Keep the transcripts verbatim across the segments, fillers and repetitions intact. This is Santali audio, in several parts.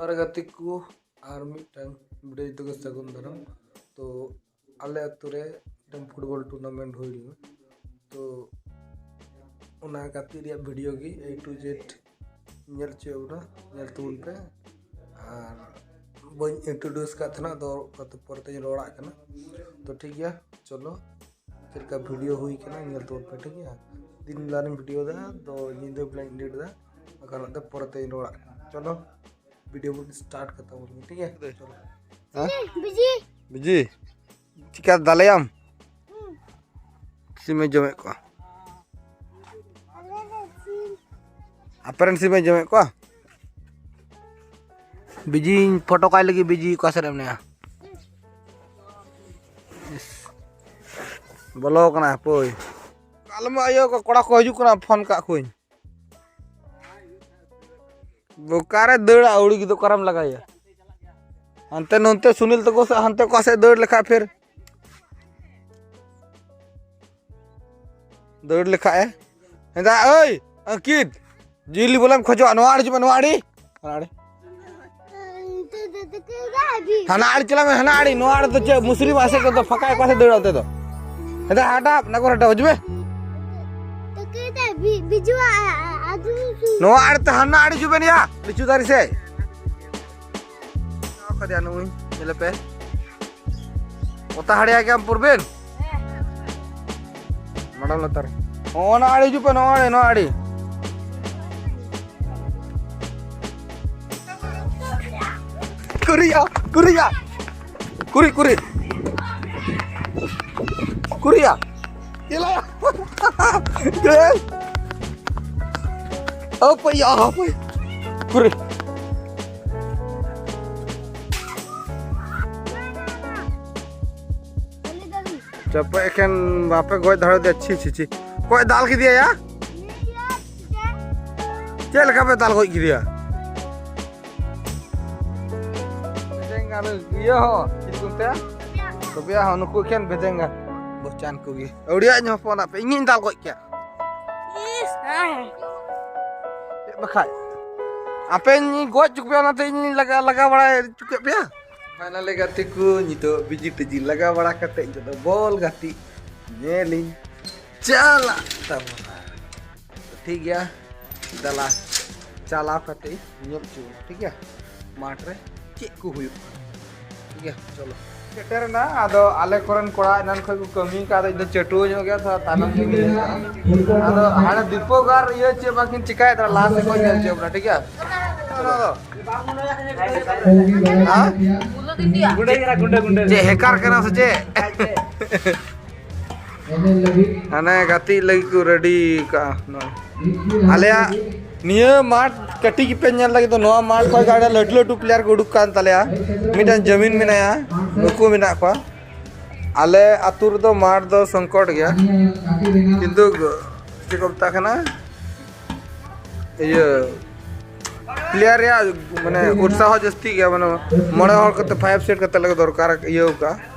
ᱟᱨ ᱜᱟᱛᱮ ᱠᱚ, ᱟᱨ ᱢᱤᱫᱴᱟᱝ video ᱡᱚᱛᱚ ᱠᱚ ᱥᱟᱹᱜᱩᱱ ᱫᱟᱨᱟᱢ᱾ ᱛᱚ ᱟᱞᱮ ᱟᱹᱛᱩ ᱨᱮ ᱢᱤᱫᱴᱟᱝ football tournament ᱦᱩᱭ ᱞᱮᱱᱟ᱾ ᱛᱚ ᱚᱱᱟ ᱜᱟᱛᱮ ᱨᱮᱭᱟᱜ video ᱜᱮ A to Z ᱧᱮᱞ ᱦᱚᱪᱚᱭᱮᱫ ᱵᱚᱱᱟ, ᱧᱮᱞ ᱛᱟᱵᱚᱱ ᱯᱮ᱾ ᱟᱨ ᱵᱟᱹᱧ introduce ᱠᱟᱫ ᱛᱟᱦᱮᱱᱟ, ᱟᱫᱚ ᱚᱱᱟᱛᱮ ᱯᱚᱨᱮ ᱛᱮᱧ ᱨᱚᱲᱟᱜ ᱠᱟᱱᱟ᱾ ᱛᱚ ᱴᱷᱤᱠ ᱜᱮᱭᱟ, ᱪᱚᱞᱚ ᱪᱮᱫ ᱞᱮᱠᱟ video ᱦᱩᱭ ᱠᱟᱱᱟ ᱧᱮᱞ ᱛᱟᱵᱚᱱ ᱯᱮ, ᱴᱷᱤᱠ ᱜᱮᱭᱟ? ᱫᱤᱱ ᱵᱮᱞᱟ ᱨᱤᱧ video ᱫᱟ, ᱟᱫᱚ ᱧᱤᱫᱟᱹ ᱵᱮᱞᱟᱧ edit ᱫᱟ, ᱵᱟᱠᱷᱟᱱ ᱚᱱᱟᱛᱮ ᱯᱚᱨᱮ ᱛᱮᱧ ᱨᱚᱲᱟᱜ ᱠᱟᱱᱟ᱾ ᱪᱚᱞᱚ video ᱵᱚᱱ start ᱠᱟᱛᱟ ᱵᱚᱱ ᱜᱮ, ᱴᱷᱤᱠ ᱜᱮᱭᱟ? ᱪᱚᱞᱚ᱾ ᱦᱮᱸ? ᱵᱤᱡᱤ᱾ ᱵᱤᱡᱤ? ᱪᱤᱠᱟ ᱫᱟᱞᱮᱭᱟᱢ? ᱥᱤᱢᱮ ᱡᱚᱢᱮᱫ ᱠᱚᱣᱟ᱾ ᱟᱯᱮ ᱨᱮᱱ ᱥᱤᱢᱮ ᱡᱚᱢᱮᱫ ᱠᱚᱣᱟ? ᱵᱤᱡᱤᱧ ᱯᱷᱳᱴᱳ ᱠᱟᱭ ᱞᱟᱹᱜᱤᱫ, ᱵᱤᱡᱤ ᱚᱠᱟ ᱥᱮᱫ ᱨᱮ ᱢᱮᱱᱟᱭᱟ? ᱤᱥ, ᱵᱚᱞᱚ ᱠᱟᱱᱟ ᱦᱟᱯᱳᱭ᱾ ᱟᱞᱚᱢ ᱟᱭᱳ, ᱠᱚᱲᱟ ᱠᱚ ᱦᱤᱡᱩᱜ ᱠᱟᱱᱟ, ᱯᱷᱳᱱ ᱠᱟᱜ ᱠᱚᱣᱟᱧ᱾ ᱚᱠᱟᱨᱮ ᱫᱟᱹᱲᱟ ᱟᱹᱣᱲᱤ ᱜᱮ ᱫᱚ, ᱚᱠᱟᱨᱮᱢ ᱞᱟᱜᱟᱭᱟ? ᱦᱟᱱᱛᱮ ᱱᱚᱱᱛᱮ ᱥᱩᱱᱤᱞ ᱛᱟᱠᱚ ᱥᱮᱫ, ᱦᱟᱱᱛᱮ ᱚᱠᱟ ᱥᱮᱫ ᱫᱟᱹᱲ ᱞᱮᱠᱷᱟᱡ ᱯᱷᱤᱨ ᱫᱟᱹᱲ ᱞᱮᱠᱷᱟᱡ ᱮ᱾ ᱦᱮᱸᱫᱟ ᱟᱹᱭ ᱟᱝᱠᱤᱛ, ᱡᱤᱞᱤ ᱵᱚᱞᱮᱢ ᱠᱷᱚᱡᱚᱜᱼᱟ, ᱱᱚᱣᱟ ᱟᱲᱮ ᱦᱤᱡᱩᱜ ᱢᱮ, ᱱᱚᱣᱟ ᱟᱲᱮ, ᱦᱟᱱᱟ ᱟᱲᱮ᱾ ᱦᱟᱱᱟ ᱟᱲᱮ ᱪᱟᱞᱟᱜ ᱢᱮ, ᱦᱟᱱᱟ ᱟᱲᱮ᱾ ᱱᱚᱣᱟ ᱟᱲᱮ ᱫᱚ ᱪᱮᱫ ᱢᱩᱥᱨᱤ ᱢᱟᱥᱮ ᱠᱚ ᱫᱚ ᱯᱷᱟᱸᱠᱟ ᱚᱠᱟ ᱥᱮᱫ ᱫᱟᱹᱲ ᱚᱱᱛᱮ ᱫᱚ᱾ ᱦᱮᱸᱫᱟ ᱦᱟᱴᱟᱯ, ᱱᱟᱜᱚᱨ ᱦᱟᱴᱟᱯ, ᱦᱤᱡᱩᱜ ᱢᱮ᱾ ᱱᱚᱣᱟ ᱟᱲᱮ ᱛᱮ ᱦᱟᱱᱟ ᱟᱲᱮ ᱦᱤᱡᱩᱜ ᱢᱮ ᱱᱤᱭᱟ, ᱞᱤᱪᱩ ᱫᱟᱨᱮ ᱥᱮᱫ᱾ ᱠᱷᱟᱫᱤᱭᱟ ᱱᱩᱭ, ᱧᱮᱞᱮ ᱯᱮ᱾ ᱚᱛᱟ ᱦᱟᱲᱤᱭᱟ ᱜᱮᱭᱟᱢ ᱯᱩᱨᱵᱤᱱ? ᱢᱟᱰᱟᱢ ᱞᱟᱛᱟᱨ᱾ ᱱᱚᱜᱼᱚ ᱱᱟ ᱟᱲᱮ ᱦᱤᱡᱩᱜ ᱯᱮ, ᱱᱚᱣᱟ ᱟᱲᱮ, ᱱᱚᱣᱟ ᱟᱲᱮ᱾ Korea, Korea. ᱠᱩᱨᱤ, ᱠᱩᱨᱤ᱾ ᱠᱩᱨᱤᱭᱟ᱾ ᱤᱞᱟᱭᱟ᱾ ᱜᱮ᱾ ᱦᱟᱯᱳᱭ ᱭᱟ, ᱦᱟᱯᱳᱭ᱾ ᱠᱩᱨᱤ᱾ ᱪᱟᱯᱟ ᱮᱠᱷᱮᱱ ᱵᱟᱯᱮ ᱜᱚᱡ ᱫᱟᱲᱮ ᱫᱮᱭᱟ, ᱪᱷᱤ, ᱪᱷᱤ, ᱪᱷᱤ᱾ ᱚᱠᱚᱭ ᱫᱟᱞ ᱠᱮᱫᱮᱭᱟ ᱭᱟ? ᱪᱮᱫ ᱞᱮᱠᱟ ᱯᱮ ᱫᱟᱞ ᱜᱚᱡ ᱠᱮᱫᱮᱭᱟ? ᱵᱷᱮᱡᱮᱝᱜᱟ ᱱᱩᱭ ᱤᱭᱟᱹ ᱦᱚᱸ, ᱪᱮᱫ ᱠᱚ ᱢᱮᱛᱟᱭᱟ? ᱛᱚᱵᱮ ᱦᱚᱸ ᱱᱩᱠᱩ ᱮᱠᱷᱮᱱ ᱵᱷᱮᱡᱮᱝᱜᱟ᱾ ᱵᱚᱪᱟᱱ ᱠᱚᱜᱮ᱾ ᱟᱹᱣᱲᱤᱭᱟᱜ ᱤᱧ ᱦᱚᱯᱚᱱᱟᱜ ᱯᱮ, ᱤᱧᱤᱧ ᱫᱟᱞ ᱜᱚᱡ ᱠᱮᱭᱟ᱾ ᱤᱥ, ᱦᱮᱸ᱾ ᱪᱮᱫ ᱵᱟᱠᱷᱟᱡ? ᱟᱯᱮᱧ ᱜᱚᱡ ᱦᱚᱪᱚ ᱯᱮᱭᱟ, ᱚᱱᱟᱛᱮ ᱤᱧ ᱞᱟᱜᱟ, ᱞᱟᱜᱟ ᱵᱟᱲᱟᱭ ᱦᱚᱪᱚ ᱠᱮᱫ ᱯᱮᱭᱟ᱾ ᱯᱷᱟᱭᱱᱟᱞᱤ ᱜᱟᱛᱮ ᱠᱚ, ᱱᱤᱛᱚᱜ ᱵᱤᱡᱤ ᱴᱤᱡᱤ ᱞᱟᱜᱟ ᱵᱟᱲᱟ ᱠᱟᱛᱮ ᱱᱤᱛᱚᱜ ᱫᱚ ᱵᱚᱞ ᱜᱟᱛᱮᱜ ᱧᱮᱞᱤᱧ ᱪᱟᱞᱟᱜ ᱛᱟᱵᱚᱱᱟ᱾ ᱴᱷᱤᱠ ᱜᱮᱭᱟ, ᱫᱟᱞᱟ ᱪᱟᱞᱟᱣ ᱠᱟᱛᱮ ᱧᱮᱞ ᱦᱚᱪᱚ ᱵᱚᱱᱟ, ᱴᱷᱤᱠ ᱜᱮᱭᱟ, ᱢᱟᱴᱷ ᱨᱮ ᱪᱮᱫ ᱠᱚ ᱦᱩᱭᱩᱜ ᱠᱟᱱᱟ᱾ ᱴᱷᱤᱠ ᱜᱮᱭᱟ, ᱪᱚᱞᱚ᱾ ᱥᱮᱴᱮᱨ ᱮᱱᱟ᱾ ᱟᱫᱚ ᱟᱞᱮ ᱠᱚᱨᱮᱱ ᱠᱚᱲᱟ ᱮᱱᱟᱱ ᱠᱷᱚᱱ ᱠᱚ ᱠᱟᱹᱢᱤ ᱠᱟᱫᱟ, ᱤᱧ ᱫᱚ ᱪᱟᱹᱴᱩᱣᱟᱹ ᱧᱚᱜ ᱜᱮᱭᱟ, ᱛᱷᱚᱲᱟ ᱛᱟᱭᱱᱚᱢ ᱧᱚᱜ ᱜᱮ ᱦᱮᱡ ᱟᱠᱟᱱᱟ᱾ ᱟᱫᱚ ᱦᱟᱱᱮ ᱫᱤᱯᱚᱠ ᱟᱨ ᱤᱭᱟᱹ ᱪᱮᱫ ᱵᱟᱝᱠᱤᱱ ᱪᱤᱠᱟᱭᱮᱫ ᱛᱟᱦᱮᱱᱟ, ᱞᱟᱦᱟ ᱥᱮᱫ ᱠᱷᱚᱱ ᱧᱮᱞ ᱦᱚᱪᱚ ᱵᱚᱱᱟ, ᱴᱷᱤᱠ ᱜᱮᱭᱟ? ᱦᱮᱸ? ᱪᱮᱫ ᱦᱮᱠᱟᱨ ᱠᱟᱱᱟ ᱥᱮ ᱪᱮᱫ? ᱦᱟᱱᱮ ᱜᱟᱛᱮᱜ ᱞᱟᱹᱜᱤᱫ ᱠᱚ ᱨᱮᱰᱤ ᱠᱟᱜᱼᱟ ᱱᱚᱜᱼᱚᱭ᱾ ᱟᱞᱮᱭᱟᱜ ᱱᱤᱭᱟᱹ ᱢᱟᱴᱷ ᱠᱟᱹᱴᱤᱡ ᱜᱮᱯᱮ ᱧᱮᱞ ᱞᱟᱹᱜᱤᱫ ᱫᱚ, ᱱᱚᱣᱟ ᱢᱟᱴᱷ ᱠᱷᱚᱱ ᱜᱮ ᱟᱹᱰᱤ ᱞᱟᱹᱴᱩ ᱞᱟᱹᱴᱩ ᱯᱞᱮᱭᱟᱨ ᱠᱚ ᱩᱰᱩᱠ ᱠᱟᱱ ᱛᱟᱞᱮᱭᱟ᱾ ᱢᱤᱫᱴᱟᱝ ᱡᱟᱢᱤᱱ ᱢᱮᱱᱟᱭᱟ, ᱱᱩᱠᱩ ᱢᱮᱱᱟᱜ ᱠᱚᱣᱟ᱾ ᱟᱞᱮ ᱟᱹᱛᱩ ᱨᱮᱫᱚ ᱢᱟᱴᱷ ᱫᱚ ᱥᱚᱝᱠᱚᱴ ᱜᱮᱭᱟ, ᱠᱤᱱᱛᱩ ᱪᱮᱫ ᱠᱚ ᱢᱮᱛᱟᱜ ᱠᱟᱱᱟ, ᱤᱭᱟᱹ ᱯᱞᱮᱭᱟᱨ ᱨᱮᱭᱟᱜ ᱢᱟᱱᱮ ᱩᱛᱥᱟᱦᱚ ᱡᱟᱹᱥᱛᱤ ᱜᱮᱭᱟ, ᱢᱟᱱᱮ ᱢᱚᱬᱮ ᱦᱚᱲ ᱠᱟᱛᱮ ᱯᱷᱟᱭᱤᱵᱷ ᱥᱮᱴ ᱠᱟᱛᱮ ᱞᱮ ᱫᱚᱨᱠᱟᱨ ᱤᱭᱟᱹ ᱠᱟᱜᱼᱟ᱾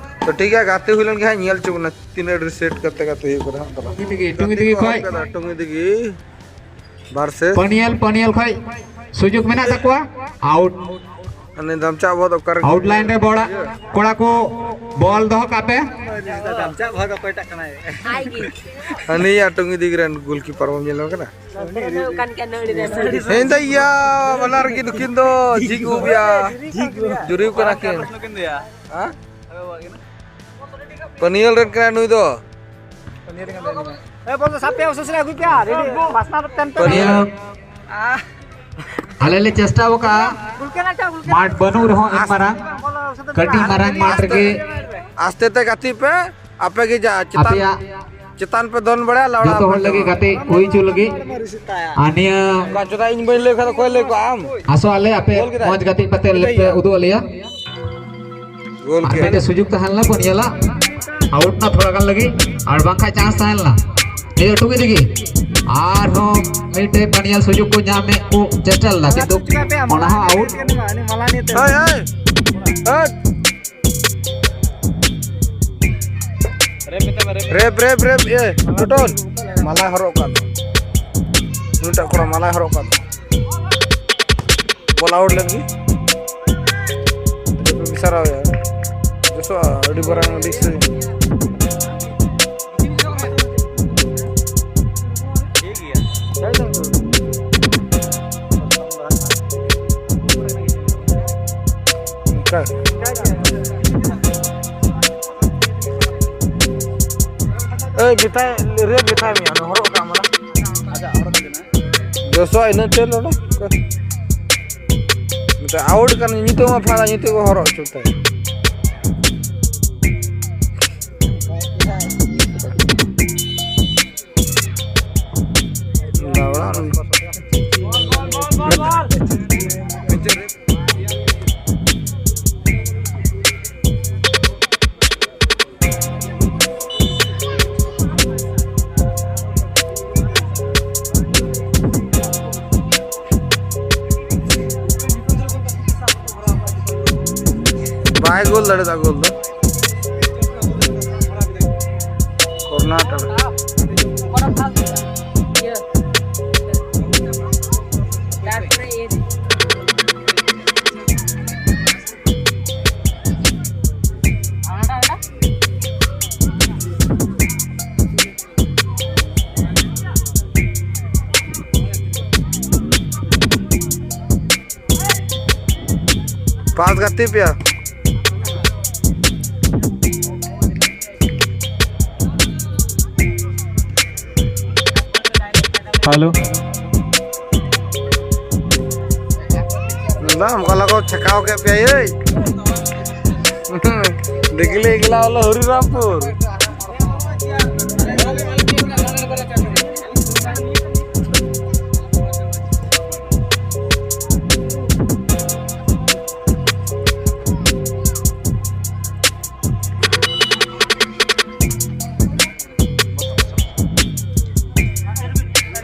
ᱛᱚ ᱴᱷᱤᱠ ᱜᱮᱭᱟ, ᱜᱟᱛᱮ ᱦᱩᱭ ᱞᱮᱱ ᱜᱮ ᱦᱟᱸᱜ ᱧᱮᱞ ᱦᱚᱪᱚ ᱵᱚᱱᱟ ᱛᱤᱱᱟᱹᱜ ᱰᱷᱮᱨ ᱥᱮᱴ ᱠᱟᱛᱮ ᱜᱟᱛᱮ ᱦᱩᱭᱩᱜ ᱠᱟᱱᱟ ᱦᱟᱸᱜ᱾ ᱛᱟᱦᱞᱮ ᱴᱩᱝᱜᱤ ᱫᱤᱜᱤ, ᱴᱩᱝᱜᱤ ᱫᱤᱜᱤ ᱠᱷᱚᱡ᱾ ᱴᱩᱝᱜᱤ ᱫᱤᱜᱤ ᱵᱷᱟᱨᱥᱮᱥ ᱯᱟᱹᱱᱤᱭᱟᱞ, ᱯᱟᱹᱱᱤᱭᱟᱞ ᱠᱷᱚᱡ ᱥᱩᱡᱳᱜᱽ ᱢᱮᱱᱟᱜ ᱛᱟᱠᱚᱣᱟ᱾ ᱟᱣᱩᱴ᱾ ᱩᱱᱤ ᱫᱟᱢᱪᱟ ᱵᱚᱦᱚᱛ ᱚᱠᱟᱨᱮ ᱟᱣᱩᱴ ᱞᱟᱭᱤᱱ ᱨᱮ ᱵᱚᱲᱟ ᱠᱚᱲᱟ ᱠᱚ ᱵᱚᱞ ᱫᱚᱦᱚ ᱠᱟᱜ ᱯᱮ᱾ ᱫᱟᱢᱪᱟ ᱵᱚᱦᱚᱛ ᱚᱠᱚᱭᱴᱟᱜ ᱠᱟᱱᱟᱭ? ᱟᱡ ᱜᱮ᱾ ᱦᱟᱹᱱᱤ ᱟᱨ ᱴᱩᱝᱜᱤ ᱫᱤᱜᱤ ᱨᱮᱱ ᱜᱳᱞᱠᱤᱯᱟᱨ ᱵᱟᱢ ᱧᱮᱞ ᱠᱟᱱᱟ? ᱦᱩᱭᱩᱜ ᱠᱟᱱ ᱜᱮᱭᱟ ᱱᱟᱹᱲᱤ ᱨᱮ᱾ ᱦᱮᱸ, ᱤᱧ ᱫᱚ ᱤᱭᱟᱹ ᱵᱟᱱᱟᱨ ᱜᱮ ᱱᱩᱠᱤᱱ ᱫᱚ ᱡᱷᱤᱡ ᱟᱹᱜᱩ ᱜᱮᱭᱟ᱾ ᱡᱷᱤᱡ ᱟᱹᱜᱩ᱾ ᱡᱩᱨᱤ ᱠᱟᱱᱟ ᱠᱤᱱ᱾ ᱦᱮᱸ? ᱯᱟᱹᱱᱤᱭᱟᱞ ᱨᱮᱱ ᱠᱟᱱᱟᱭ ᱱᱩᱭ ᱫᱚ᱾ ᱮ, ᱵᱚᱞ ᱫᱚ ᱥᱟᱵ ᱯᱮ, ᱩᱥᱩᱞ ᱥᱮ ᱟᱹᱜᱩᱭ ᱯᱮ, ᱟᱨ ᱤᱫᱤ, ᱵᱟᱥᱱᱟ ᱫᱚ ᱛᱮᱱ ᱯᱮ᱾ ᱯᱟᱹᱱᱤᱭᱟᱞ᱾ ᱟᱞᱮ ᱞᱮ ᱪᱮᱥᱴᱟ ᱟᱠᱟᱫᱼᱟ, ᱜᱩᱞᱠᱮ ᱱᱟ ᱪᱟ, ᱜᱩᱞᱠᱮ ᱱᱟ᱾ ᱢᱟᱴᱷ ᱵᱟᱹᱱᱩᱜ ᱨᱮᱦᱚᱸ ᱮᱢ ᱢᱟᱨᱟᱝ, ᱠᱟᱹᱴᱤᱡ ᱢᱟᱨᱟᱝ ᱢᱟᱴᱷ ᱨᱮᱜᱮ᱾ ᱟᱥᱛᱮ ᱛᱮ ᱜᱟᱛᱮᱜ ᱯᱮ, ᱟᱯᱮ ᱜᱮ ᱡᱟ ᱪᱮᱛᱟᱱ, ᱟᱯᱮᱭᱟᱜ ᱪᱮᱛᱟᱱ ᱯᱮ ᱫᱚᱱ ᱵᱟᱲᱟᱭᱟ, ᱞᱟᱣᱲᱟ ᱡᱚᱛᱚ ᱦᱚᱲ ᱟᱯᱮ ᱞᱟᱹᱜᱤᱫ ᱫᱚ᱾ ᱜᱟᱛᱮ ᱦᱩᱭ ᱦᱚᱪᱚ ᱞᱟᱹᱜᱤᱫ᱾ ᱟᱨ ᱱᱤᱭᱟᱹ ᱚᱱᱠᱟ ᱪᱮᱫᱟᱜ ᱤᱧ ᱵᱟᱹᱧ ᱞᱟᱹᱭ ᱠᱷᱟᱱ ᱚᱠᱚᱭ ᱞᱟᱹᱭ ᱠᱚᱣᱟ ᱟᱢ? ᱟᱥᱚᱜ ᱟᱞᱮ ᱟᱯᱮ ᱜᱳᱞ ᱠᱮᱫᱟᱭ᱾ ᱢᱚᱡᱽ ᱜᱟᱛᱮᱜ ᱯᱮ ᱩᱫᱩᱜ ᱟᱞᱮᱭᱟ᱾ ᱜᱳᱞ ᱟᱨ ᱠᱮᱫ᱾ ᱢᱤᱫᱴᱮᱡ ᱥᱩᱡᱳᱜᱽ ᱛᱟᱦᱮᱸ ᱞᱮᱱᱟ ᱯᱟᱹᱱᱤᱭᱟᱞᱟᱜ, ᱟᱣᱩᱴ ᱱᱟ ᱛᱷᱚᱲᱟ ᱜᱟᱱ ᱞᱟᱹᱜᱤᱫ, ᱟᱨ ᱵᱟᱝᱠᱷᱟᱡ ᱪᱟᱱᱥ ᱛᱟᱦᱮᱸ ᱞᱮᱱᱟ᱾ ᱱᱤᱭᱟᱹ ᱴᱩᱠᱤ ᱛᱮᱜᱮ ᱟᱨᱦᱚᱸ ᱢᱤᱫᱴᱮᱡ ᱯᱟᱹᱱᱤᱭᱟᱞ ᱥᱩᱡᱳᱜᱽ ᱠᱚ ᱧᱟᱢᱮᱫ ᱠᱚ ᱪᱮᱥᱴᱟ ᱞᱮᱫᱟ, ᱠᱤᱱᱛᱩ ᱚᱱᱟ ᱦᱚᱸ ᱟᱣᱩᱴ᱾ ᱦᱳᱭ, ᱦᱳᱭ, ᱦᱳᱭ᱾ ᱨᱮᱯ, ᱨᱮᱯ, ᱨᱮᱯ, ᱤᱭᱟᱹ, ᱴᱩᱴᱩᱱ᱾ ᱢᱟᱞᱟᱭ ᱦᱚᱨᱚᱜ ᱠᱟᱱ᱾ ᱱᱩᱭᱴᱟᱜ ᱠᱚᱲᱟ ᱢᱟᱞᱟᱭ ᱦᱚᱨᱚᱜ ᱠᱟᱱ᱾ ᱵᱚᱞ ᱟᱣᱩᱴ ᱞᱮᱱ ᱜᱮ᱾ ᱟᱫᱚ ᱠᱚ ᱤᱥᱟᱨᱟ ᱟᱭᱟ᱾ ᱡᱚᱥᱚᱜᱼᱟ, ᱟᱹᱰᱤ ᱢᱟᱨᱟᱝ ᱟᱹᱰᱤ ᱥᱟᱺᱜᱤᱧ᱾ ᱚᱱᱠᱟ᱾ ᱮᱭ, ᱢᱮᱛᱟᱭ, ᱨᱮᱯ ᱢᱮᱛᱟᱭ ᱢᱮᱭᱟ, ᱩᱱᱤ ᱦᱚᱨᱚᱜ ᱠᱟᱜ ᱢᱟᱞᱟ᱾ ᱡᱚᱥᱚᱜᱼᱟ, ᱤᱱᱟᱹ ᱛᱮ ᱱᱚᱰᱮ᱾ ᱢᱮᱛᱟᱭ, ᱟᱣᱩᱴ ᱠᱟᱱᱟ, ᱱᱤᱛᱚᱜ ᱢᱟ ᱯᱷᱟᱲᱟ, ᱱᱤᱛᱚᱜ ᱠᱚ ᱦᱚᱨᱚᱜ ᱦᱚᱪᱚ ᱛᱟᱭᱟ᱾ ᱫᱟᱣᱲᱟ᱾ ᱵᱟᱭ ᱜᱳᱞ ᱫᱟᱲᱮᱭᱟᱫᱟ ᱜᱳᱞ ᱫᱚ᱾ ᱠᱚᱨᱱᱟᱴᱚᱠ᱾ ᱯᱟᱥ ᱜᱟᱛᱮ ᱯᱮᱭᱟ᱾ ᱦᱮᱞᱳ᱾ ᱫᱟ, ᱚᱱᱠᱟ ᱞᱟᱜᱟᱣ ᱪᱷᱟᱠᱟᱣ ᱠᱮᱫ ᱯᱮᱭᱟ, ᱮᱭ᱾ ᱫᱮᱠᱷᱞᱮ ᱮᱠᱞᱟ ᱦᱚᱞᱳ ᱦᱚᱨᱤᱨᱟᱢᱯᱩᱨ᱾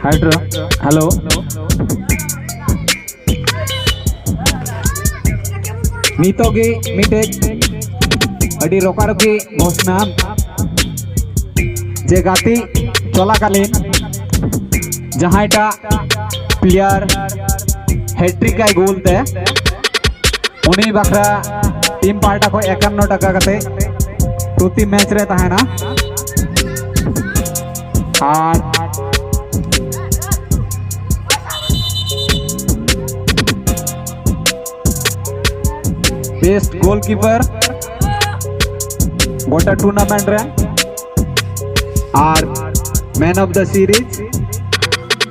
ᱦᱟᱭᱰᱨᱳ, ᱦᱮᱞᱳ᱾ ᱱᱤᱛᱚᱜ ᱜᱮ ᱢᱤᱫᱴᱮᱡ ᱟᱹᱰᱤ ᱨᱚᱠᱟᱨᱚᱠᱤ ᱜᱷᱳᱥᱱᱟ, ᱡᱮ ᱜᱟᱛᱮ ᱪᱚᱞᱟᱠᱟᱞᱤᱱ ᱡᱟᱦᱟᱸᱭᱴᱟᱜ ᱯᱞᱮᱭᱟᱨ ᱦᱮᱴᱨᱤᱠ ᱟᱭ ᱜᱳᱞ ᱛᱮ, ᱩᱱᱤ ᱵᱟᱠᱷᱨᱟ ᱴᱤᱢ ᱯᱟᱦᱴᱟ ᱠᱷᱚᱱ ᱮᱠᱟᱱᱱᱚ ᱴᱟᱠᱟ ᱠᱟᱛᱮ ᱯᱨᱚᱛᱤ ᱢᱮᱪ ᱨᱮ ᱛᱟᱦᱮᱱᱟ᱾ ᱟᱨ ᱵᱮᱥᱴ ᱜᱳᱞᱠᱤᱯᱟᱨ ᱜᱚᱴᱟ ᱴᱩᱨᱱᱟᱢᱮᱱᱴ ᱨᱮ, ᱟᱨ ᱢᱮᱱ ᱚᱯᱷ ᱫᱟ ᱥᱤᱨᱤᱡᱽ,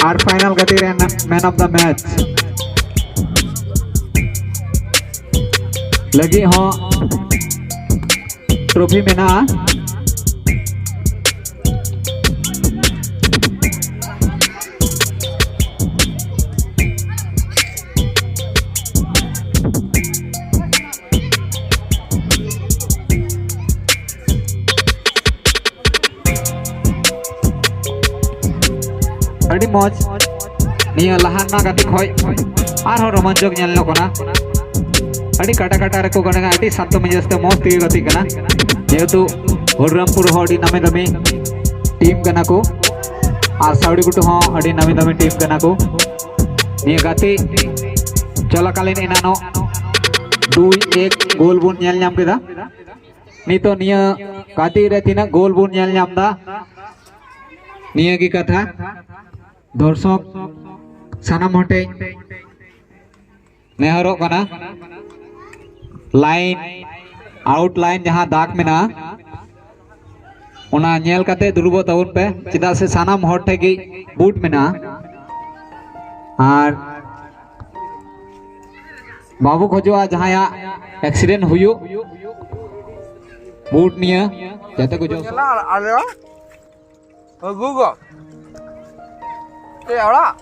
ᱟᱨ ᱯᱷᱟᱭᱱᱟᱞ ᱜᱟᱛᱮ ᱨᱮᱱ ᱢᱮᱱ ᱚᱯᱷ ᱫᱟ ᱢᱮᱪ ᱞᱟᱹᱜᱤᱫ ᱦᱚᱸ ᱴᱨᱚᱯᱷᱤ ᱢᱮᱱᱟᱜᱼᱟ᱾ ᱟᱹᱰᱤ ᱢᱚᱡᱽ᱾ ᱱᱤᱭᱟᱹ ᱞᱟᱦᱟ ᱨᱮᱱᱟᱜ ᱜᱟᱛᱮ ᱠᱷᱚᱡ ᱟᱨᱦᱚᱸ ᱨᱳᱢᱟᱧᱪᱚᱠ ᱧᱮᱞ ᱧᱚᱜ ᱠᱟᱱᱟ᱾ ᱟᱹᱰᱤ ᱠᱟᱴᱟ ᱠᱟᱴᱟ ᱨᱮᱠᱚ ᱜᱟᱱ ᱠᱟᱱᱟ, ᱟᱹᱰᱤ ᱥᱟᱱᱛᱚ ᱢᱮᱡᱟᱡᱽ ᱛᱮ ᱢᱚᱡᱽ ᱛᱮᱜᱮ ᱜᱟᱛᱮᱜ ᱠᱟᱱᱟ᱾ ᱡᱮᱦᱮᱛᱩ ᱦᱚᱨᱤᱨᱟᱢᱯᱩᱨ ᱦᱚᱸ ᱟᱹᱰᱤ ᱱᱟᱢᱤ ᱫᱟᱢᱤ ᱴᱤᱢ ᱠᱟᱱᱟ ᱠᱚ, ᱟᱨ ᱥᱟᱣᱲᱤ ᱜᱷᱩᱴᱩ ᱦᱚᱸ ᱟᱹᱰᱤ ᱱᱟᱢᱤ ᱫᱟᱢᱤ ᱴᱤᱢ ᱠᱟᱱᱟ ᱠᱚ᱾ ᱱᱤᱭᱟᱹ ᱜᱟᱛᱮ ᱪᱚᱞᱟᱠᱟᱞᱤᱱ ᱮᱱᱟᱱᱚᱜ ᱫᱩᱭ ᱮᱠ ᱜᱳᱞ ᱵᱚᱱ ᱧᱮᱞ ᱧᱟᱢ ᱠᱮᱫᱟ᱾ ᱱᱤᱛᱚᱜ ᱱᱤᱭᱟᱹ ᱜᱟᱛᱮ ᱨᱮ ᱛᱤᱱᱟᱹᱜ ᱜᱳᱞ ᱵᱚᱱ ᱧᱮᱞ ᱧᱟᱢ ᱮᱫᱟ, ᱱᱤᱭᱟᱹ ᱜᱮ ᱠᱟᱛᱷᱟ᱾ ᱫᱚᱨᱥᱚᱠ ᱥᱟᱱᱟᱢ ᱦᱚᱲ ᱴᱷᱮᱱ ᱱᱮᱦᱚᱨᱚᱜ ᱠᱟᱱᱟ, ᱞᱟᱭᱤᱱ, ᱟᱣᱩᱴ ᱞᱟᱭᱤᱱ ᱡᱟᱦᱟᱸ ᱫᱟᱜᱽ ᱢᱮᱱᱟᱜᱼᱟ, ᱚᱱᱟ ᱧᱮᱞ ᱠᱟᱛᱮ ᱫᱩᱲᱩᱵᱚᱜ ᱛᱟᱵᱚᱱ ᱯᱮ, ᱪᱮᱫᱟᱜ ᱥᱮ ᱥᱟᱱᱟᱢ ᱦᱚᱲ ᱴᱷᱮᱱ ᱜᱮ ᱵᱩᱴ ᱢᱮᱱᱟᱜᱼᱟ᱾ ᱟᱨ ᱵᱟᱵᱚ ᱠᱷᱚᱡᱚᱜᱼᱟ ᱡᱟᱦᱟᱸᱭᱟᱜ ᱮᱠᱥᱤᱰᱮᱱᱴ ᱦᱩᱭᱩᱜ, ᱵᱩᱴ ᱱᱤᱭᱟᱹ ᱡᱟᱛᱮ ᱠᱚ ᱡᱚᱥ᱾ ᱧᱮᱞᱟ ᱟᱞᱮ ᱦᱚᱸ᱾ ᱟᱹᱜᱩ ᱜᱚ᱾ ᱮ, ᱚᱲᱟᱜ᱾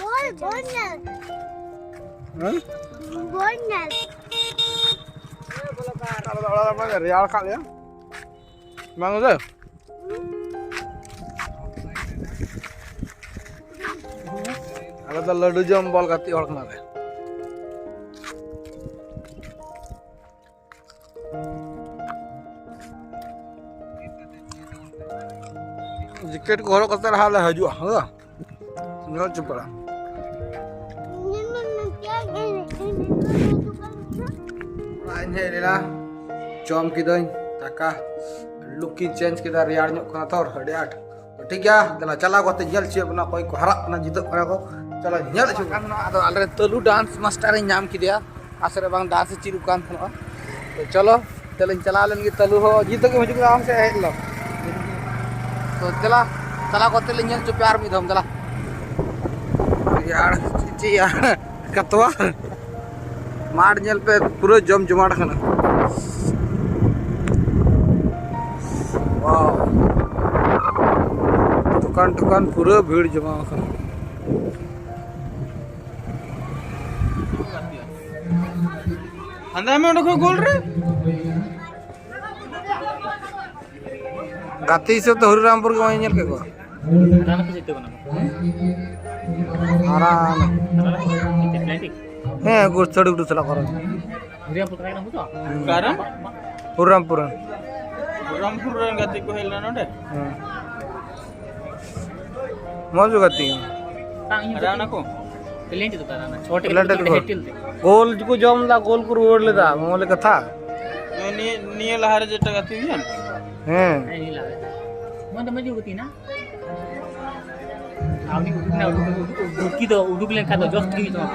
ᱵᱚᱞ, ᱵᱚᱞ ᱧᱮᱞ᱾ ᱦᱮᱸ? ᱵᱚᱞ ᱧᱮᱞ᱾ ᱟᱞᱮ ᱫᱚ ᱚᱲᱟᱜ ᱨᱮ ᱢᱟᱱᱮ ᱨᱮᱭᱟᱲ ᱠᱟᱜ ᱞᱮᱭᱟ᱾ ᱵᱟᱝ ᱥᱮ? ᱟᱞᱮ ᱫᱚ ᱞᱟᱹᱰᱩ ᱡᱚᱢ ᱵᱚᱞ ᱜᱟᱛᱮᱜ ᱦᱚᱲ ᱠᱟᱱᱟᱞᱮ᱾ ᱡᱮ ᱡᱮᱠᱮᱴ ᱠᱚ ᱦᱚᱨᱚᱜ ᱠᱟᱛᱮ ᱞᱟᱦᱟ ᱞᱮ ᱦᱤᱡᱩᱜᱼᱟ, ᱦᱮᱸ? ᱧᱮᱞ ᱪᱚᱯᱟᱲᱟ᱾ ᱚᱲᱟᱜ ᱤᱧ ᱦᱮᱡ ᱞᱮᱱᱟ, ᱡᱚᱢ ᱠᱤᱫᱟᱹᱧ ᱫᱟᱠᱟ, ᱞᱩᱠ ᱤᱧ ᱪᱮᱧᱡᱽ ᱠᱮᱫᱟ, ᱨᱮᱭᱟᱲ ᱧᱚᱜ ᱠᱟᱱᱟ ᱛᱚ ᱟᱹᱰᱤ ᱟᱸᱴ᱾ ᱴᱷᱤᱠ ᱜᱮᱭᱟ, ᱫᱮᱞᱟ ᱪᱟᱞᱟᱣ ᱠᱟᱛᱮ ᱧᱮᱞ ᱦᱚᱪᱚᱭᱮᱫ ᱵᱚᱱᱟ, ᱚᱠᱚᱭ ᱠᱚ ᱦᱟᱨᱟᱜ ᱠᱟᱱᱟ, ᱡᱤᱛᱟᱹᱜ ᱠᱟᱱᱟ ᱠᱚ, ᱪᱚᱞᱚ ᱧᱮᱞ ᱦᱚᱪᱚ ᱵᱚᱱᱟ᱾ ᱟᱫᱚ ᱟᱞᱮ ᱨᱮᱱ ᱛᱟᱹᱞᱩ ᱰᱟᱱᱥ ᱢᱟᱥᱴᱟᱨ ᱤᱧ ᱧᱟᱢ ᱠᱮᱫᱮᱭᱟ, ᱟᱥᱮ ᱨᱮ ᱵᱟᱝ ᱰᱟᱱᱥ ᱮ ᱪᱮᱫ ᱠᱟᱱ ᱛᱟᱦᱮᱱᱚᱜᱼᱟ᱾ ᱛᱚ ᱪᱚᱞᱚ, ᱛᱟᱦᱞᱮᱧ ᱪᱟᱞᱟᱣ ᱞᱮᱱ ᱜᱮ᱾ ᱛᱟᱹᱞᱩ ᱦᱚᱸ ᱡᱤᱛᱟᱹᱜ ᱜᱮ ᱦᱤᱡᱩᱜ ᱠᱟᱱᱟ, ᱟᱢ ᱥᱮᱫ ᱦᱮᱡ ᱞᱮᱱ᱾ ᱛᱚ ᱫᱮᱞᱟ, ᱪᱟᱞᱟᱣ ᱠᱟᱛᱮ ᱞᱮ ᱧᱮᱞ ᱦᱚᱪᱚ ᱯᱮᱭᱟ ᱟᱨ ᱢᱤᱫ ᱫᱷᱟᱣ, ᱫᱮᱞᱟ᱾ ᱨᱮᱭᱟᱲ, ᱪᱮᱫ ᱭᱟ, ᱠᱟᱛᱣᱟ᱾ ᱢᱟᱴᱷ ᱧᱮᱞ ᱯᱮ, ᱯᱩᱨᱟᱹ ᱡᱚᱢ ᱡᱚᱢᱟᱴ ᱠᱟᱱᱟ᱾ ᱣᱟᱣ᱾ ᱫᱚᱠᱟᱱ ᱴᱚᱠᱟᱱ ᱯᱩᱨᱟᱹ ᱵᱷᱤᱲ ᱡᱚᱢᱟᱣ ᱟᱠᱟᱱᱟ᱾ ᱦᱟᱸᱫᱟᱭ ᱢᱮ ᱚᱸᱰᱮ ᱠᱷᱚᱱ ᱜᱳᱞ ᱨᱮ᱾ ᱜᱟᱛᱮ ᱦᱤᱥᱟᱹᱵ ᱛᱮ ᱦᱚᱨᱤᱨᱟᱢᱯᱩᱨ ᱜᱮ ᱵᱟᱝ ᱧᱮᱞ ᱠᱮᱫ ᱠᱚᱣᱟ᱾ ᱦᱟᱨᱟᱱ ᱠᱚ ᱡᱤᱛᱟᱹᱣ ᱠᱟᱱᱟ ᱠᱚ᱾ ᱦᱟᱨᱟᱱ᱾ ᱦᱟᱨᱟᱱ? ᱪᱮᱫ ᱯᱞᱮᱱᱴᱤᱠ? ᱦᱮᱸ, ᱜᱩᱨ-, ᱪᱷᱟᱹᱲᱩ ᱜᱩᱴᱩ ᱥᱟᱞᱟᱜ ᱠᱚᱨᱮ᱾ ᱦᱚᱨᱤᱨᱟᱢᱯᱩᱨ ᱛᱟᱦᱮᱸ ᱠᱟᱱᱟ ᱠᱚ ᱛᱚ? ᱚᱠᱟᱨᱮ? ᱦᱚᱨᱤᱨᱟᱢᱯᱩᱨ ᱨᱮᱱ᱾ ᱦᱚᱨᱤᱨᱟᱢᱯᱩᱨ ᱨᱮᱱ ᱜᱟᱛᱮ ᱠᱚ ᱦᱮᱡ ᱞᱮᱱᱟ ᱱᱚᱰᱮ? ᱦᱮᱸ᱾ ᱢᱚᱡᱽ ᱜᱟᱛᱮ ᱠᱟᱱᱟ᱾ ᱵᱟᱝ, ᱤᱧ ᱦᱟᱨᱟᱱ ᱠᱚ? ᱯᱞᱮᱱᱴᱤᱠ ᱫᱚ ᱚᱠᱟᱨᱮ? ᱚᱱᱟ ᱪᱷᱚᱴᱤ ᱯᱞᱮᱱᱴᱤᱠ ᱜᱟᱛᱮ ᱠᱚ᱾ ᱦᱮᱴᱤᱞ ᱛᱮ᱾ ᱜᱳᱞ ᱠᱚ ᱡᱚᱢ ᱞᱮᱫᱟ, ᱜᱳᱞ ᱠᱚ ᱨᱩᱣᱟᱹᱲ ᱞᱮᱫᱟ, ᱢᱚᱡᱽ ᱠᱟᱛᱷᱟ᱾ ᱱᱤᱭᱟᱹ, ᱱᱤᱭᱟᱹ ᱞᱟᱦᱟᱨᱮ ᱡᱮᱴᱟ ᱜᱟᱛᱮ ᱦᱩᱭᱮᱱ? ᱦᱮᱸ᱾ ᱦᱮᱸ, ᱱᱤᱭᱟᱹ ᱞᱟᱦᱟᱨᱮ᱾ ᱢᱚᱡᱽ ᱫᱚ ᱢᱚᱡᱽ ᱜᱮ ᱜᱟᱛᱮᱭᱮᱱᱟ᱾ ᱟᱨ ᱩᱱᱤ ᱩᱰᱩᱠ ᱮᱱᱟ, ᱩᱰᱩᱠ, ᱩᱰᱩᱠ, ᱩᱰᱩᱠ, ᱩᱰᱩᱠᱤ ᱫᱚ ᱩᱰᱩᱠ ᱞᱮᱱᱠᱷᱟᱱ ᱫᱚ ᱡᱚᱥ ᱴᱷᱤᱠ ᱦᱩᱭᱩᱜ ᱛᱟᱢᱟ᱾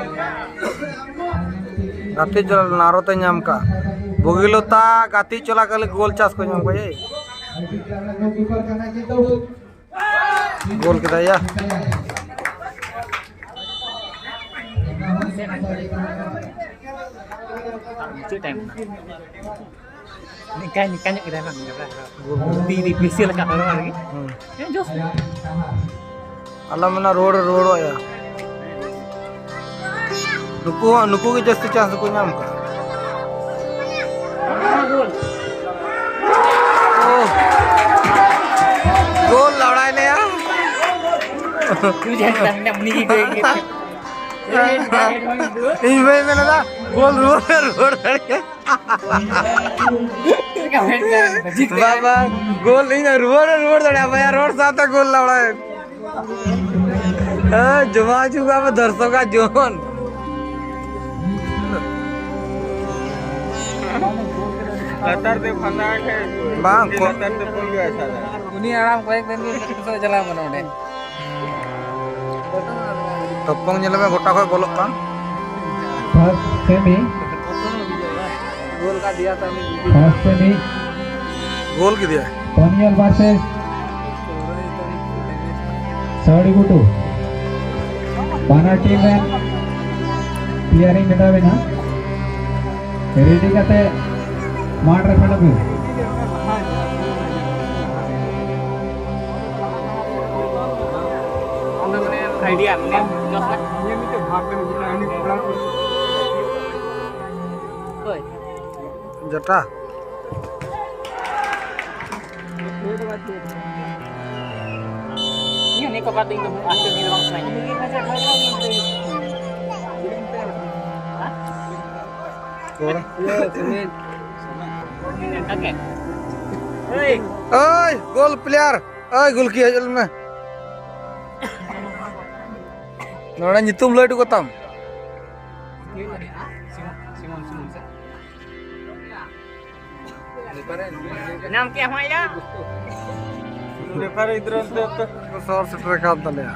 ᱜᱟᱛᱮ ᱪᱟᱞᱟᱣ ᱞᱮᱱᱟ, ᱟᱨᱚ ᱛᱮ ᱧᱟᱢ ᱠᱟᱜ᱾ ᱵᱩᱜᱤᱞᱚᱛᱟ ᱜᱟᱛᱮ ᱪᱟᱞᱟᱣ ᱠᱟᱞᱮ ᱜᱳᱞ ᱪᱟᱥ ᱠᱚ ᱧᱟᱢ ᱠᱟᱜ, ᱮᱭ᱾ ᱜᱳᱞ ᱠᱮᱫᱟᱭ ᱭᱟ᱾ ᱟᱨ ᱢᱩᱪᱟᱹᱫ ᱴᱟᱭᱤᱢ ᱠᱟᱱᱟ᱾ ᱱᱤᱝᱠᱟ, ᱱᱤᱝᱠᱟ ᱧᱚᱜ ᱠᱮᱫᱟᱭ ᱵᱟᱝ? ᱜᱳᱞ᱾ ᱛᱤ, ᱛᱤ ᱯᱤᱥᱤ ᱞᱮᱠᱟ ᱦᱚᱲᱢᱚ ᱟᱨᱠᱤ᱾ ᱦᱩᱸ᱾ ᱦᱮᱸ, ᱡᱚᱥ᱾ ᱟᱞᱚᱢ ᱢᱮᱱᱟ, ᱨᱩᱣᱟᱹᱲ, ᱨᱩᱣᱟᱹᱲᱚᱜᱼᱟ᱾ ᱱᱩᱠᱩ ᱦᱚᱸ, ᱱᱩᱠᱩ ᱜᱮ ᱡᱟᱹᱥᱛᱤ ᱪᱟᱱᱥ ᱫᱚᱠᱚ ᱧᱟᱢ ᱠᱟᱜᱼᱟ᱾ ᱳᱦ! ᱜᱳᱞ ᱞᱟᱲᱟᱭ ᱞᱮᱭᱟ᱾ ᱩᱱᱤ ᱜᱮ ᱜᱳᱞ᱾ ᱤᱧ ᱵᱟᱹᱧ ᱢᱮᱱ ᱮᱫᱟ, ᱜᱳᱞ ᱨᱩᱣᱟᱹᱲ, ᱨᱩᱣᱟᱹᱲ ᱫᱟᱲᱮᱭᱟᱜᱼᱟ᱾ ᱵᱟᱵᱟ, ᱜᱳᱞ ᱤᱧ ᱨᱩᱣᱟᱹᱲ ᱨᱩᱣᱟᱹᱲ ᱫᱟᱲᱮᱭᱟᱜᱼᱟ ᱵᱟᱭᱟ, ᱨᱚᱲ ᱥᱟᱶᱛᱮ ᱜᱳᱞ ᱞᱟᱣᱲᱟᱭ᱾ ᱦᱮᱸ, ᱡᱚᱢᱟ ᱦᱤᱡᱩᱜ ᱠᱟᱱ ᱫᱚᱨᱥᱚᱠᱟᱜ ᱡᱚᱢ᱾ ᱞᱟᱛᱟᱨ ᱛᱮ ᱯᱷᱟᱸᱫᱟ ᱠᱷᱟᱡ ᱵᱟᱝ, ᱠᱚ- ᱞᱟᱛᱟᱨ ᱛᱮ ᱵᱚᱞ ᱜᱮ ᱟᱪᱪᱷᱟ᱾ ᱩᱱᱤ ᱟᱲᱟᱝ ᱠᱚᱭᱮᱠ ᱫᱤᱱ ᱜᱮ ᱪᱟᱞᱟᱣ ᱠᱟᱱᱟ ᱚᱸᱰᱮ᱾ ᱛᱚᱯᱚᱝ ᱧᱮᱞ ᱢᱮ, ᱜᱚᱴᱟ ᱠᱷᱚᱡ ᱵᱚᱞᱚᱜ ᱠᱟᱱ᱾ First semi. First semi. ᱜᱳᱞ ᱠᱮᱫᱮᱭᱟᱭ᱾ ᱯᱚᱱᱤᱭᱚᱞ versus ᱥᱟᱣᱲᱤ ᱜᱷᱩᱴᱩ᱾ ᱵᱟᱱᱟᱨ ᱴᱤᱢ ᱨᱮᱱ ᱯᱞᱮᱭᱟᱨ ᱤᱧ ᱢᱮᱛᱟ ᱵᱮᱱᱟ, ᱨᱮᱰᱤ ᱠᱟᱛᱮ ᱢᱟᱴᱷ ᱨᱮ ᱯᱷᱮᱰᱚᱜ ᱵᱤᱱ᱾ ᱟᱭᱰᱤᱭᱟ ᱢᱮᱱᱟᱜᱼᱟ᱾ ᱦᱳᱭ᱾ ᱡᱮᱴᱟ᱾ ᱤᱧ ᱦᱚᱸ ᱱᱤᱭᱟᱹ ᱠᱚ ᱵᱟᱫ ᱤᱧ ᱫᱚ ᱟᱥᱛᱮ ᱱᱤᱭᱟᱹ ᱫᱚ ᱵᱟᱝ ᱥᱟᱱᱟᱧᱟ᱾ ᱠᱚᱲᱟ᱾ ᱳᱭ, ᱜᱳᱞ ᱯᱞᱮᱭᱟᱨ, ᱳᱭ, ᱜᱳᱞ ᱠᱤ ᱦᱮᱡ ᱞᱮᱱ ᱢᱮ᱾ ᱱᱚᱰᱮ ᱧᱩᱛᱩᱢ ᱞᱟᱹᱭ ᱦᱚᱴᱚ ᱠᱟᱛᱟᱢ᱾ ᱧᱟᱢ ᱠᱮᱜᱼᱟ ᱦᱚᱸ ᱭᱟ᱾ ᱨᱮᱯᱷᱟᱨᱤ ᱜᱤᱫᱽᱨᱟᱹ ᱱᱤᱛᱚᱜ ᱫᱚ ᱥᱚᱦᱚᱨ ᱥᱮᱴᱮᱨ ᱟᱠᱟᱱ ᱛᱟᱞᱮᱭᱟ᱾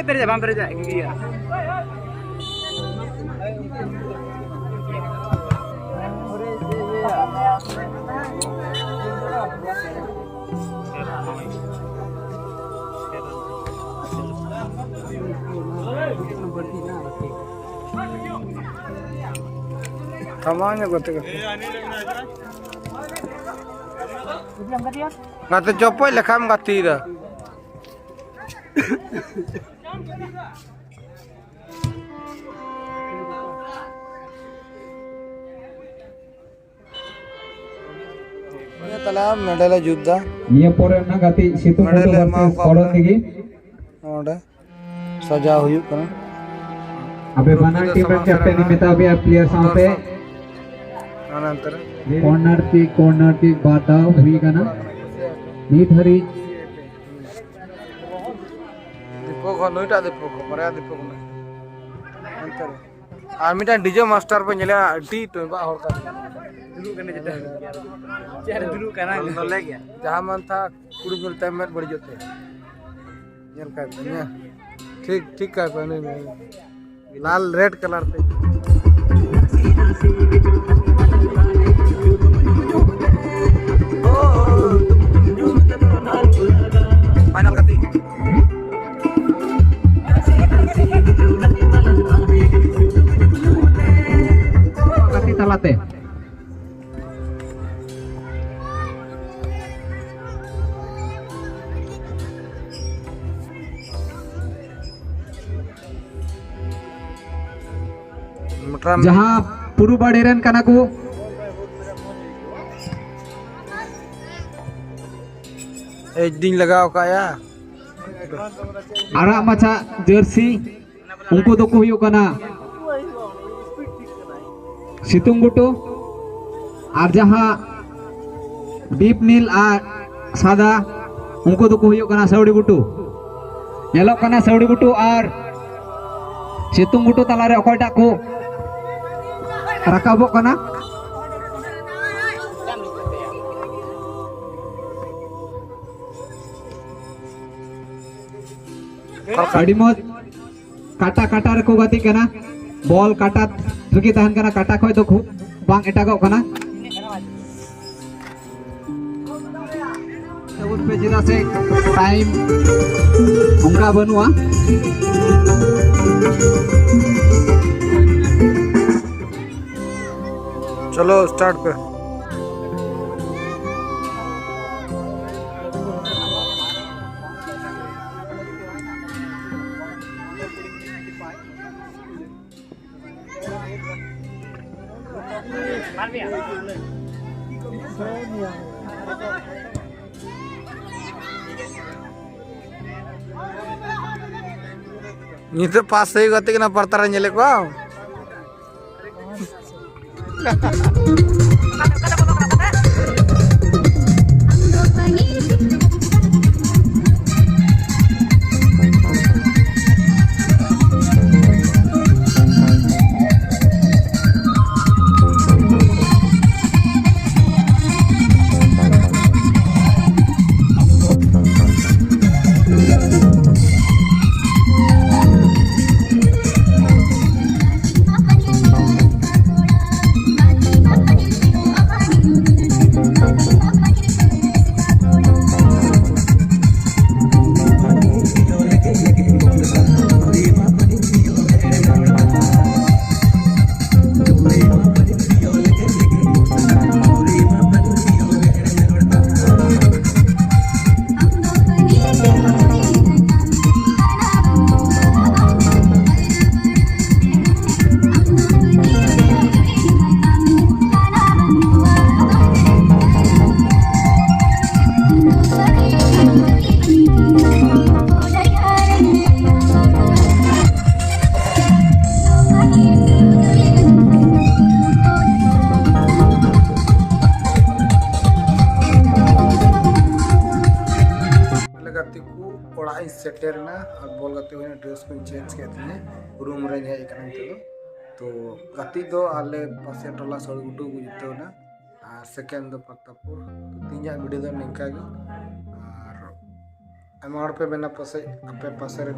ᱯᱮᱨᱮᱡᱟ, ᱵᱟᱝ ᱯᱮᱨᱮᱡᱟ, ᱤᱭᱟᱹ᱾ ᱥᱟᱢᱟᱝ ᱧᱚᱜ ᱜᱟᱛᱮ ᱠᱟᱛᱮ᱾ ᱜᱟᱛᱮ ᱪᱚᱯᱚᱡ ᱞᱮᱠᱷᱟᱢ ᱜᱟᱛᱮᱭᱮᱫᱟ᱾ ᱱᱤᱭᱟᱹ ᱛᱟᱞᱟ ᱢᱮᱰᱮᱞ ᱞᱮ ᱡᱩᱛ ᱫᱟ᱾ ᱱᱤᱭᱟᱹ ᱯᱚᱨᱮ ᱨᱮᱱᱟᱜ ᱜᱟᱛᱮ ᱥᱤᱛᱩᱝ ᱢᱮᱰᱮᱞ ᱜᱩᱴᱩ ᱞᱮ ᱮᱢᱟ versus ᱠᱚᱣᱟ ᱠᱚᱲᱚᱱ ᱵᱚᱞᱮ᱾ ᱫᱤᱜᱷᱤ᱾ ᱱᱚᱰᱮ ᱥᱟᱡᱟᱣ ᱦᱩᱭᱩᱜ ᱠᱟᱱᱟ᱾ ᱟᱵᱮ ᱵᱟᱱᱟᱨ ᱴᱤᱢ ᱨᱮᱱ ᱠᱮᱯᱴᱮᱱ ᱤᱧ ᱢᱮᱛᱟ ᱯᱮᱭᱟ, ᱯᱞᱮᱭᱟᱨ ᱥᱟᱶᱛᱮ ᱚᱱᱟ ᱚᱱᱛᱮ ᱨᱮ᱾ ᱠᱚᱨᱱᱟᱨ ᱠᱤᱠ, ᱠᱚᱨᱱᱟᱨ ᱠᱤᱠ ᱵᱟᱨ ᱫᱷᱟᱣ ᱦᱩᱭ ᱠᱟᱱᱟ ᱱᱤᱛ ᱦᱟᱹᱨᱤᱡ᱾ ᱫᱤᱯᱚᱠ ᱦᱚᱸ, ᱱᱩᱭᱴᱟᱜ ᱫᱤᱯᱚᱠ ᱦᱚᱸ, ᱵᱟᱨᱭᱟ ᱫᱤᱯᱚᱠ ᱢᱮᱱᱟᱜᱼᱟ᱾ ᱚᱱᱛᱮ ᱨᱮ᱾ ᱟᱨ ᱢᱤᱫᱴᱟᱝ ᱰᱤᱡᱮ ᱢᱟᱥᱴᱟᱨ ᱵᱚᱱ ᱧᱮᱞᱮᱭᱟ, ᱟᱹᱰᱤ ᱴᱚᱭᱵᱟᱜ ᱦᱚᱲ ᱠᱟᱱᱟ᱾ ᱫᱩᱲᱩᱵ ᱠᱟᱱᱟ ᱪᱮᱫ? ᱪᱮᱫ ᱨᱮ ᱫᱩᱲᱩᱵ ᱠᱟᱱᱟ? ᱞᱚᱞᱮ ᱜᱮᱭᱟ᱾ ᱡᱟᱦᱟᱸ ᱢᱟᱱ ᱛᱷᱟ ᱠᱩᱲᱤ ᱧᱮᱞ ᱛᱟᱭ ᱢᱮᱫ ᱵᱟᱹᱲᱤᱡᱚᱜ ᱛᱟᱭᱟ᱾ ᱧᱮᱞ ᱠᱟᱭ ᱯᱮ, ᱧᱮᱞ᱾ ᱴᱷᱤᱠ, ᱴᱷᱤᱠ ᱠᱟᱭ ᱯᱮ, ᱩᱱᱤ, ᱩᱱᱤ᱾ ᱞᱟᱞ ᱨᱮᱰ ᱠᱟᱞᱟᱨ ᱛᱮ᱾ ᱯᱷᱟᱭᱱᱟᱞ ᱜᱟᱛᱮ᱾ ᱜᱟᱛᱮ ᱛᱟᱞᱟᱛᱮ᱾ ᱢᱚᱴᱨᱟ ᱡᱟᱦᱟᱸ ᱯᱩᱨᱩᱵ ᱟᱲᱮ ᱨᱮᱱ ᱠᱟᱱᱟ ᱠᱚ᱾ ᱮᱡ ᱫᱤᱧ ᱞᱟᱜᱟᱣ ᱠᱟᱜᱼᱟ᱾ ᱟᱨᱟᱜ ᱢᱟᱪᱷᱟ ᱡᱟᱹᱨᱥᱤ, ᱩᱱᱠᱩ ᱫᱚᱠᱚ ᱦᱩᱭᱩᱜ ᱠᱟᱱᱟ ᱥᱤᱛᱩᱝ ᱜᱷᱩᱴᱩ, ᱟᱨ ᱡᱟᱦᱟᱸ ᱰᱤᱯ ᱱᱤᱞ ᱟᱨ ᱥᱟᱫᱟ, ᱩᱱᱠᱩ ᱫᱚᱠᱚ ᱦᱩᱭᱩᱜ ᱠᱟᱱᱟ ᱥᱟᱹᱣᱲᱤ ᱜᱷᱩᱴᱩ᱾ ᱧᱮᱞᱚᱜ ᱠᱟᱱᱟ ᱥᱟᱹᱣᱲᱤ ᱜᱷᱩᱴᱩ ᱟᱨ ᱥᱤᱛᱩᱝ ᱜᱷᱩᱴᱩ ᱛᱟᱞᱟᱨᱮ ᱚᱠᱚᱭᱴᱟᱜ ᱠᱚ ᱨᱟᱠᱟᱵᱚᱜ ᱠᱟᱱᱟ᱾ ᱟᱹᱰᱤ ᱢᱚᱡᱽ᱾ ᱠᱟᱴᱟ ᱠᱟᱴᱟ ᱨᱮᱠᱚ ᱜᱟᱛᱮᱜ ᱠᱟᱱᱟ, ᱵᱚᱞ ᱠᱟᱴᱟ ᱨᱮᱜᱮ ᱛᱟᱦᱮᱱ ᱠᱟᱱᱟ, ᱠᱟᱴᱟ ᱠᱷᱚᱡ ᱫᱚ ᱠᱷᱩᱵ ᱵᱟᱝ ᱮᱴᱟᱜᱚᱜ ᱠᱟᱱᱟ᱾ ᱛᱟᱵᱚᱱ ᱯᱮ, ᱪᱮᱫᱟᱜ ᱥᱮ ᱴᱟᱭᱤᱢ ᱚᱱᱠᱟ ᱵᱟᱹᱱᱩᱜᱼᱟ᱾ ᱪᱚᱞᱚ, ᱥᱴᱟᱨᱴ ᱯᱮ᱾ ᱱᱤᱛᱚᱜ ᱯᱟᱥ ᱦᱩᱭᱩᱜ ᱜᱟᱛᱮ ᱠᱟᱱᱟ, ᱯᱟᱨᱛᱟᱨᱮ ᱧᱮᱞᱮᱫ ᱠᱚᱣᱟ᱾ ᱟᱞᱮ ᱜᱟᱛᱮ ᱠᱚ ᱚᱲᱟᱜ ᱤᱧ ᱥᱮᱴᱮᱨ ᱮᱱᱟ ᱟᱨ ᱵᱚᱞ ᱜᱟᱛᱮ ᱦᱩᱭᱱᱟ, ᱰᱨᱮᱥ ᱠᱚᱧ ᱪᱮᱧᱡᱽ ᱠᱮᱫ ᱛᱤᱧᱟᱹ, ᱨᱩᱢ ᱨᱮᱧ ᱦᱮᱡ ᱟᱠᱟᱱᱟ ᱱᱤᱛᱚᱜ ᱫᱚ᱾ ᱛᱚ ᱜᱟᱛᱮ ᱫᱚ ᱟᱞᱮ ᱯᱟᱥᱮ ᱴᱚᱞᱟ ᱥᱚᱲᱜᱩᱴᱩ ᱠᱚ ᱡᱤᱛᱟᱹᱣ ᱮᱱᱟ ᱟᱨ ᱥᱮᱠᱮᱱᱰ ᱫᱚ ᱯᱨᱚᱛᱟᱯᱯᱩᱨ᱾ ᱛᱚ ᱛᱮᱦᱮᱧᱟᱜ ᱵᱷᱤᱰᱤᱭᱳ ᱫᱚ ᱱᱤᱝᱠᱟ ᱜᱮ, ᱟᱨ ᱟᱭᱢᱟ ᱦᱚᱲ ᱯᱮ ᱢᱮᱱᱟ ᱯᱟᱥᱮᱡ ᱟᱯᱮ ᱯᱟᱥᱮ ᱨᱮ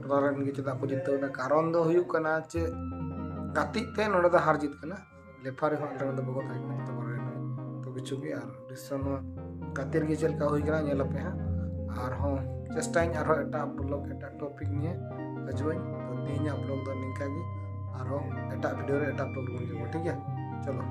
ᱴᱚᱞᱟ ᱨᱮᱱ ᱜᱮ ᱪᱮᱫᱟᱜ ᱠᱚ ᱡᱤᱛᱟᱹᱣ ᱮᱱᱟ᱾ ᱠᱟᱨᱚᱱ ᱫᱚ ᱦᱩᱭᱩᱜ ᱠᱟᱱᱟ ᱪᱮᱫ, ᱜᱟᱛᱮᱜ ᱛᱮ ᱱᱚᱰᱮ ᱫᱚ ᱦᱟᱨ ᱡᱤᱛ ᱠᱟᱱᱟ᱾ ᱞᱮᱯᱷᱟᱨᱤ ᱦᱚᱸ ᱟᱞᱮ ᱱᱚᱰᱮ ᱵᱟᱠᱚ ᱛᱟᱦᱮᱸ ᱠᱟᱱᱟ, ᱡᱚᱛᱚ ᱵᱟᱨᱦᱮ ᱨᱮ᱾ ᱛᱚ ᱠᱤᱪᱷᱩ ᱜᱮ ᱟᱨ ᱰᱤᱥᱤᱥᱚᱱ ᱦᱚᱸ ᱜᱟᱛᱮ ᱨᱮᱜᱮ ᱪᱮᱫ ᱞᱮᱠᱟ ᱦᱩᱭ ᱠᱟᱱᱟ ᱧᱮᱞ ᱟᱯᱮ ᱦᱟᱸᱜ᱾ ᱟᱨᱦᱚᱸ ᱪᱮᱥᱴᱟᱭᱟᱹᱧ ᱟᱨᱦᱚᱸ ᱮᱴᱟᱜ ᱵᱞᱚᱜ ᱮᱴᱟᱜ ᱴᱚᱯᱤᱠ ᱱᱤᱭᱮ ᱦᱤᱡᱩᱜ ᱟᱹᱧ᱾ ᱛᱚ ᱛᱮᱦᱮᱧᱟᱜ ᱵᱞᱚᱜ ᱫᱚ ᱱᱤᱝᱠᱟ ᱜᱮ, ᱟᱨᱦᱚᱸ ᱮᱴᱟᱜ ᱵᱷᱤᱰᱤᱭᱳ ᱨᱮ ᱮᱴᱟᱜ ᱵᱞᱚᱜ ᱨᱮᱵᱚᱱ ᱧᱟᱯᱟᱢᱟ, ᱴᱷᱤᱠ ᱜᱮᱭᱟ? ᱪᱚᱞᱚ᱾